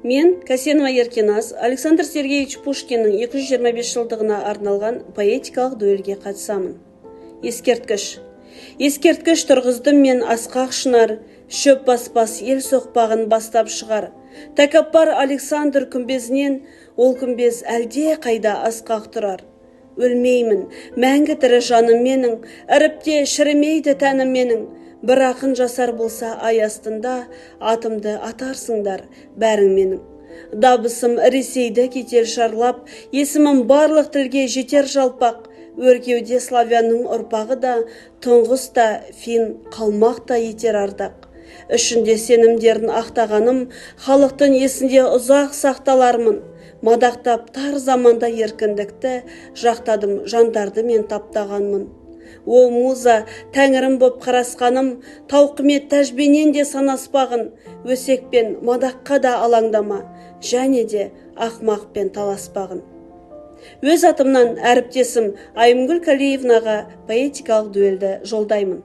Мен, Касенова Еркеназ, Александр Сергеевич Пушкиннің 225 жылдығына арналған поэтикалық дуэльге қатысамын. Ескерткіш. Ескерткіш тұрғыздым мен асқақ шынар, шөп баспас ел соқпағын бастап шығар. Тәкаппар Александр күмбезінен, ол күмбез әлде қайда асқақ тұрар. Өлмеймін, мәңгі тірі жаным менің, іріп те шірімейді тәнім менің. Бір ақын жасар болса ай астында, атымды атарсыңдар бәрің менің. Дабысым Ресейді кетер шарлап, есімім барлық тілге жетер жалпақ. Өркеуде славянның ұрпағы да, тұңғыс та, фин, қалмақ та етер ардақ. Ішінде сенімдерін ақтағаным, халықтың есінде ұзақ сақталармын. Мадақтап тар заманда еркіндікті, жақтадым жандарды мен таптағанмын. О муза, тәңірім боп қарасқаным, тауқымет тәжбенен де санаспағын, өсекпен мадаққа да алаңдама, және де ақмақпен таласпағын. Өз атымнан әріптесім Айымгүл Калиевнаға поэтикалық дуэльді жолдаймын.